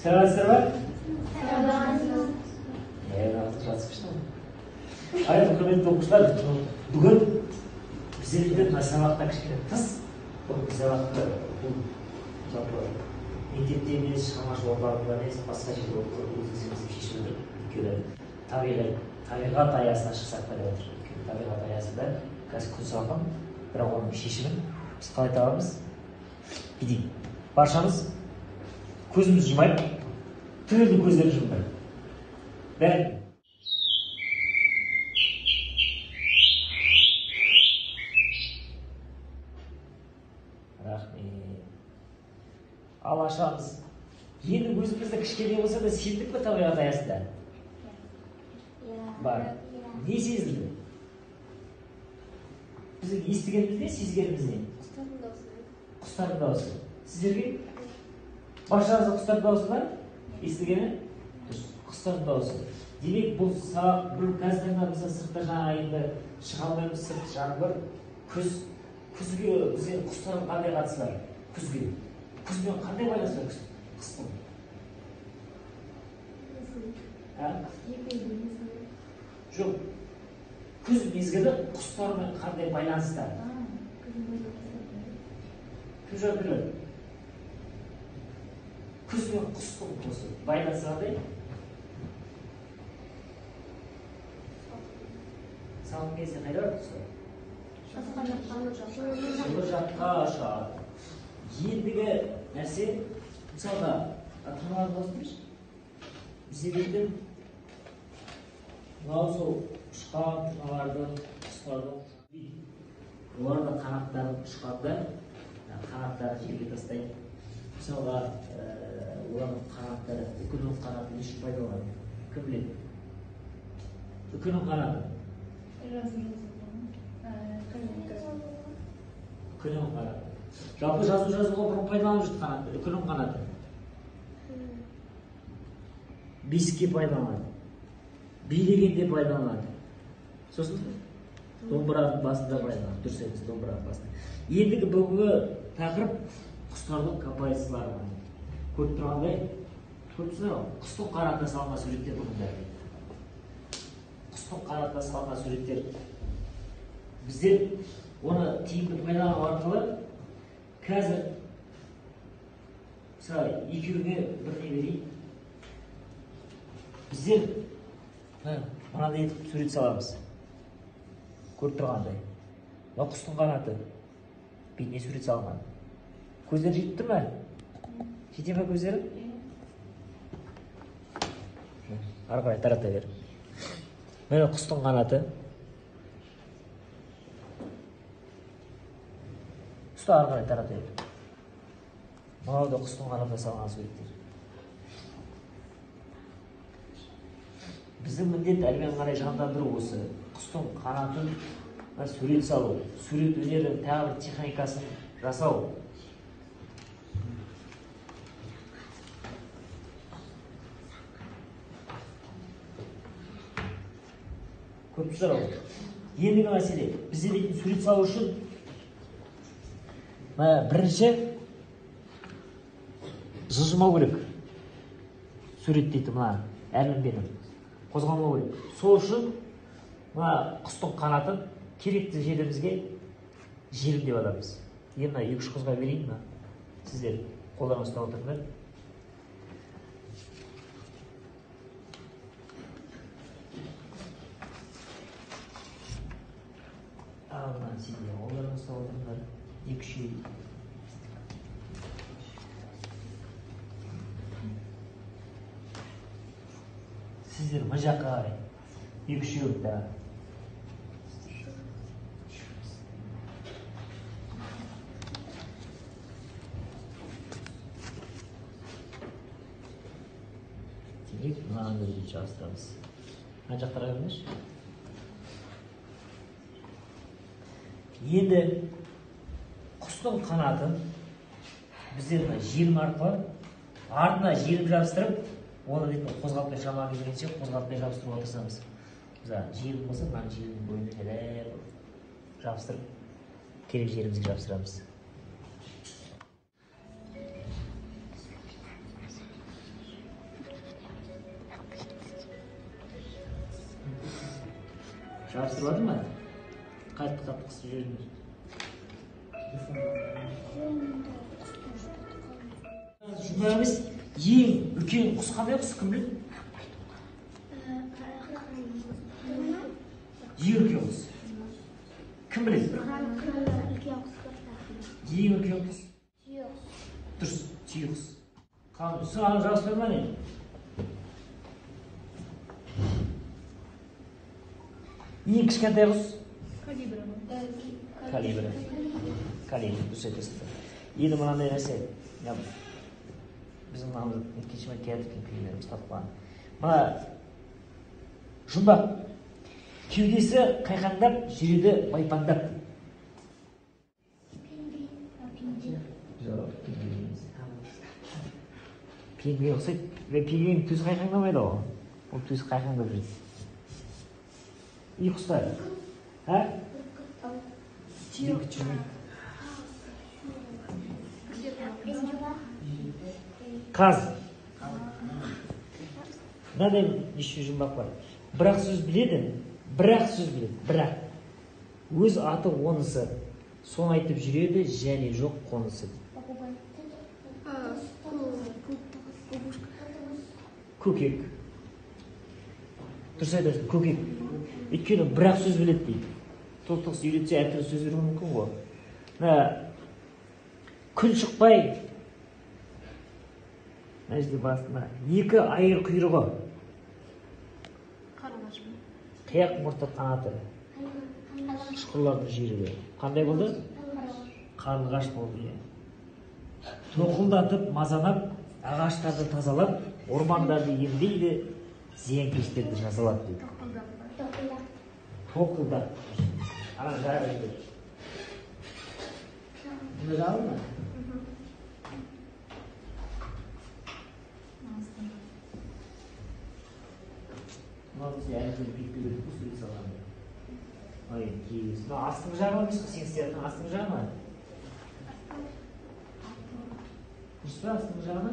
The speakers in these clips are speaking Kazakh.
Саламатсыздар ма? Саламатсыз. Ал енді, құрметті оқушылар, бүгін біздерді мына сабақта кішкене тыс, бұл сабақты бұл жалпы мектепте емес, шығармашылық орталығында емес, басқа жерде өткіземіз деп шешіп отырмық. Өйткені табиғат аясына шықсақ па деп отыр. Өйткені табиғат аясында қазір күн салқын, бірақ оның шешімін біз қалай табамыз? Бүйтейік. Баршамыз көзімізді жұмайық, түгелді көздерін жұмайық. Бәрі рахмет. Ал ашамыз. Енді өзімізді кішкене болса да сездік пе табиғат аясында? Бар. Не сезілді? Біздің естігеніміз не, сезгеніміз не? Құстардың дауысы. Құстардың дауысы. Сіздерге? Баршаңызға құстардың дауысы ба? Естігені? Дұрыс. Құстардың дауысы. Демек, бұл сабақ бір қазіргі таңда біз сыртта жаңа енді шыға алмаймыз, сырт жаңбыр, күз. Күзге бізге құстардың қандай қатысы бар? Күзге. Күзбен қандай байланысы бар қыстың? Ә? Жоқ. Күз мезгілі құстармен қандай байланыста? Кім жауап береді? Күз бен құстың осы байланысы қандай? Салқын кезде қайда барады құстар? Жылы жаққа ұшады. Ендігі нәрсе, мысалға, тырналарды қосып берші. Бізде дейтін мынау сол ұшқан тырналардың, құстардың, олар да қанаттарын ұшқанда қанаттарын жерге тастайды. Мысалға, олардың қанаттары, үкінің қанаты не үшін пайдаланады? Кім біледі? Үкінің қанаты. Үкінің қанаты. Жалпы жазу жазуға бұрын пайдаланып жүрді қанатты. Үкінің қанаты. Бесікке пайдаланады. Билегенде пайдаланады. Сосын домбыраның басында пайдаланады. Дұрыс айтасыз, домбыраның басында. Ендігі бүгінгі тақырып құстардың композициялары. Көріп тұрғандай, көріп тұрсыздар ғой, құстың қанатына салынған суреттер бүгін бәрі. Құстың қанатына салынған суреттер. Біздер оны тиімді пайдалану арқылы қазір мысалы екеуіне бір не берейін. Біздер мынандай етіп сурет саламыз. Көріп тұрғандай. Мына құстың қанаты бетіне сурет салынған. Көздері жетіп тұр ма? Жете ме көздері? Ары қарай тарата бер. Міне құстың қанаты. Ұста, ары қарай тарата бер. Мынау да құстың қанатына салынған суреттер. Біздің міндет әрмен қарай жандандыру осы. Құстың қанатын сурет салу, сурет өнерінің тағы бір техникасын жасау. Көріп тұрсыздар ғой. Ендігі мәселе, бізде дейтін сурет салу үшін бірінші жылжымау керек. Сурет дейтін мына әрмен қозғалмау керек. Сол үшін мына құстың қанатын керекті жерімізге желімдеп аламыз. Енді мына екі-үш қызға берейін мына. Сіздер қолдарыңызға ұстап отырыңдар. Ал мына сендер қолдарыңызға ұстап отырыңдар. Екі-үшеу. Сіздер мына жаққа қарай. Екі-үшеу да. Демек, мынаны да бүйтіп жабыстырамыз. Мына жақтарға беріңізші. Енді құстың қанатын біздер мына желім арқылы артына желім жабыстырып, оны дейтін қозғалтпай шамалы келгенше қозғалтпай жабыстыруға тырысамыз. Мысалы, желім болса, мына желімнің бойына жайлап жабыстырып, керек жерімізге жабыстырамыз. Жабыстырып жатыр ма? Қатты-қатты қысып жібердіңдер. Жұмбақ емес, ең үлкен құс қандай құс, кім біледі? Ең үлкен құс. Кім біледі? Ең үлкен құс. Дұрыс, түйе құс. Саған жабыстырма ма не? Ең кішкентай құс? Колибри. Колибри, дұрыс айтасыздар. Енді мынандай нәрсе, біздің мынамыз кешіме келіп күймелеріміз татып. Мына жұмбақ. Кеудесі қайқаңдап, жүреді байпаңдап. Жоқ, пингвин емес. Пингвин ұқсайды. Пингвин төсі қайқаңдамайды ғой. Ол төсі қайқаңдап жүреді. Үй құстар. Ә? Бүркіт жүрмейді. Қаз. Мынадай неше жұмбақ бар. Бірақ сөз біледі, бірақ сөз біледі, бірақ. Өз аты онысы, соны айтып жүреді, және жоқ қонысы. Көкек. Дұрыс айтасың, көкек. Өйткені бірақ сөз біледі дейді. Тоқтықсыз үйретсе әртүрлі сөз беруі мүмкін ғой. Мына күн шықпай, мына жерде басында екі айыр құйрығы. Қияқ мұрты қанаты. Ұшқырлардың жүйрігі. Қандай болды? Қарлығаш болды. Тоқылдатып, мазанап, ағаштарды тазалап, ормандарды емдейді, зиянкестерді жазалап дейді. Тоқылдат. Ана жағы дейді. Мұнда жағы ма? Мынау бізге әр жерде бекіту керек қой, сурет салғанда. Ой, киіз. Мынау астыңғы жағы ма емес қой, сен істеп жатқан астыңғы жағы ма? Дұрыс па, астыңғы жағы ма?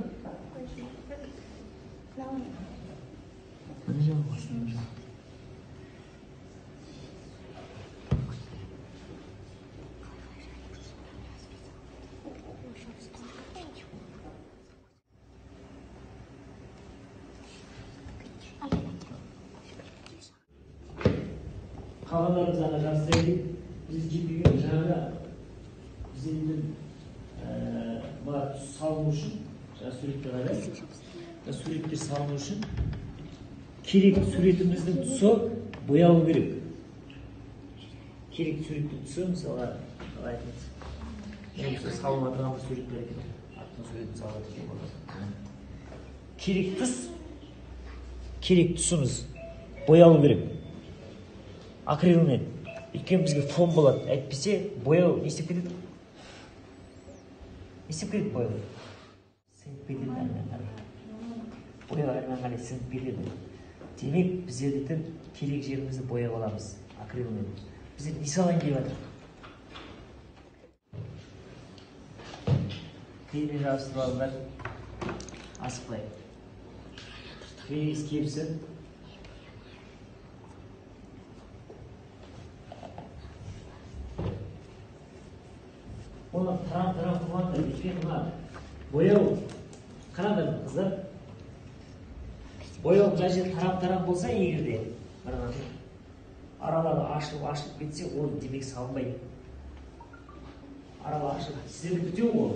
Мына жағы, астыңғы жағы. Қалғандарымыз ана жабыстыра берейік. Біз жетпеген жаңағы біз енді мына салыну үшін, жаңа суреттер қайда? Жаңа суреттер салыну үшін керек суретіміздің тұсы боялу керек. Керек суреттің тұсы, мысалға, қалай айтамыз? Мына салынып отырған бір сурет бар екен. Аттың суретін салып жатыр екен. Керек тұс, керек тұсымыз боялу керек. Акрилмен. Өйткені бізге фон болады. Әйтпесе бояу не істеп кетеді? Не істеп кетеді бояу? Сіңіп кетеді әрмен қарай. Бояу әрмен қарай сіңіп кетеді. Демек, біздер дейтін керек жерімізді бояп аламыз акрилмен. Біздер не салайын деп жатырмық? Клеймен жабыстырып алыңдар. Асықпай. Клейіңіз кепсін. Оны тарам-тарам қылмаңдар, өйткені мына бояу, қараңдар қыздар, бояу мына жерде тарам-тарам болса егер де, аралары ашылып-ашылып кетсе, ол демек салынбайды. Аралы ашылып, сіздерді бітеу ғой.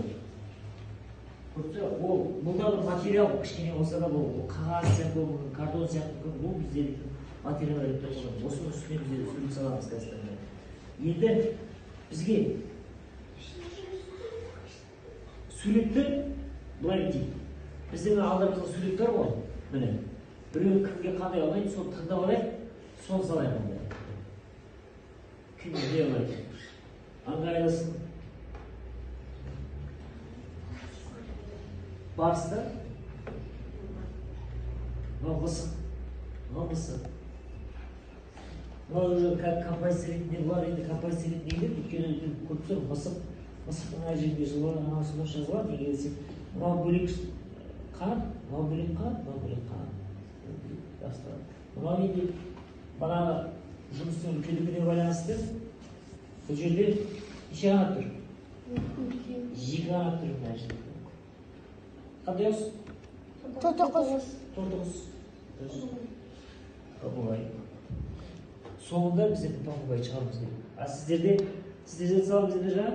Көріп, ол бұл да бір материал, кішкене болса да бұл қағаз сияқты болуы мүмкін, картон сияқты мүмкін, бұл бізде материал ретінде қолданылады. Осының үстіне біздер сурет саламыз қазір. Енді бізге суретті былай дейік. Бізде мына алдымызда сурет бар ғой, міне. Біреу кімге қандай ұнайды, соны таңдап алайық, соны салайық онда. Кімге не ұнайды? Ыңғайлысын. Барсыздар? Мынау мысық. Мынау мысық. Мынау уже как композиция ретінде, бұлар енді композиция ретінде келеді, өйткені көріп тұрмын, мысық. Мысықтың әр жерінде жылы, анау сынып жазылады, неге десек, мынау бөлек қанат, мынау бөлек қанат, мынау бөлек қанат. Мынау енді бағанағы Жұмыстың үлкендігіне байланысты бұл жерде неше қанат тұр? 2 қанат тұр мына жерде. Қандай құс? Тоты құс. Тоты құс. Дұрыс. Попугай. Соңында біздер попугай шығаруымыз керек. А сіздерде, сіздерде саламыз енді жаңа?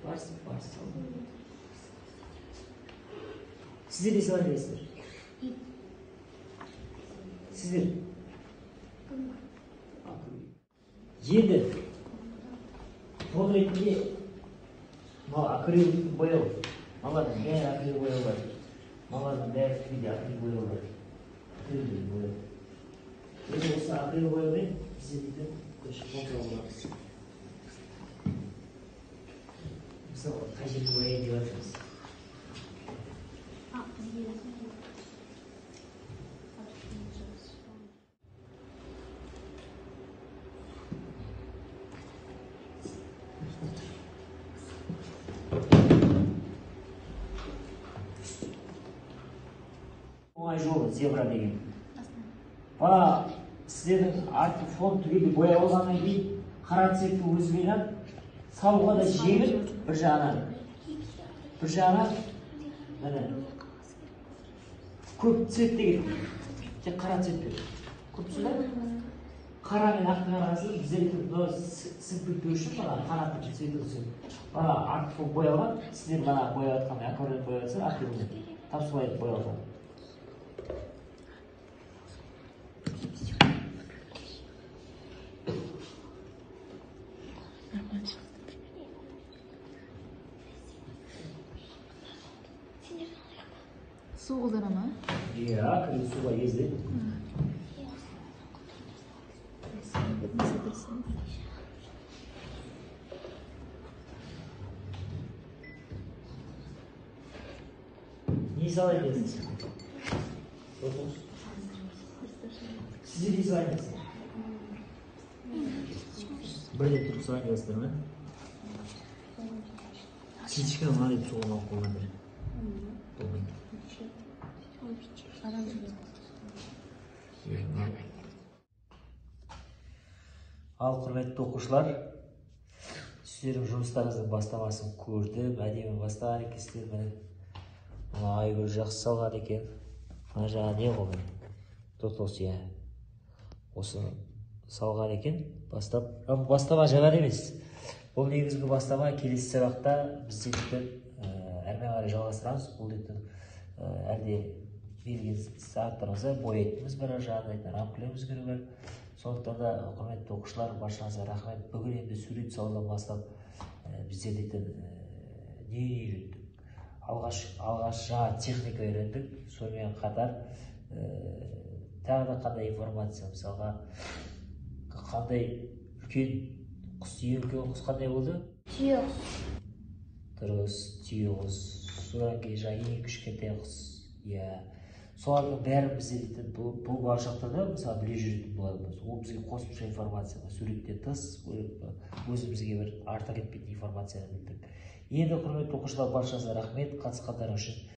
Барс, барс. Сіздер не салайын дейсіздер? Сіздер? Енді фон ретінде мынау акрил бояу. Мыналардың бәрі акрил бояу бар. Мыналардың бәрі түгелдей акрил бояу бар. Акрил бояу. Енді осы акрил бояумен біздер дейтін фон салуға боламыз. Мысалы, қай жерге бояйын деп жатырмыз? Оңай жолы зебра деген. Бала сіздердің артқы фон түгелдей бояп алғаннан кейін қара цветті өзімен салуға да жеңіл, бір жағынан. Бір жағынан міне көп цвет деген тек қара цвет береді. Көп түсінді? Қара мен ақтың арасы біздер мынау сіңіп кетпеу үшін мына қанаттың цветі түседі. Мына артқы фон боялған, сіздер мына бояп жатқан акварель бояп жатсыздар, акрилмен тап солай боялған. Су қолдана ма? Иә, акрил суға езіледі. Не салайын дедіңіз? Сіздер не салайын дедіңіз? Бірде тұрып салайын дейсіздер ме? Птичка мына деп соғып алып қойған бір. Болмайды. Ал құрметті оқушылар, сіздердің жұмыстарыңыздың бастамасын көрдім, әдемі бастаған екенсіздер. Міне, мына Айгүл жақсы салған екен. Мына жаңа не ғой міне? Тотос, иә. Осыны салған екен. Бастап, бастама жаман емес. Бұл негізгі бастама. Келесі сабақта біз дейтін әрмен қарай жалғастырамыз. Бұл дейтін әлде берілген сағаттарымызда бояйтынымыз бар, жаңағыдай рамкілеуіміз керек бар. Сондықтан да құрметті оқушылар, баршаңызға рахмет. Бүгін енді сурет салудан бастап біздер дейтін нені үйрендік? Алғаш жаңа техника үйрендік. Сонымен қатар тағы да қандай информация, мысалға қандай үлкен құс, ең үлкен құс қандай болды? Түйе құс. Дұрыс, түйе құс. Содан кейін жаңа ең кішкентай құс. Иә. Солардың бәрін бізде дейтін бұл болашақта да мысалы біле жүретін боламыз. Ол бізге қосымша информация, суреттен тыс өзімізге бір артық етпейтін информацияны білдік. Енді құрметті оқушылар, баршаңызға рахмет қатысқандарыңыз үшін.